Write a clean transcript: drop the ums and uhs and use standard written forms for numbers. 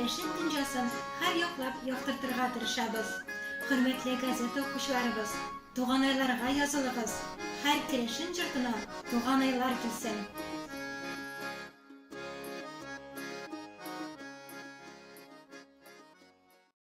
Керәшен дөньясын һәр яклап яктыртырга тырышабыз. Хөрмәтле газета укучыларыбыз, Туганайларга язылыгыз, һәр керәшен җортына туганайлар килсен!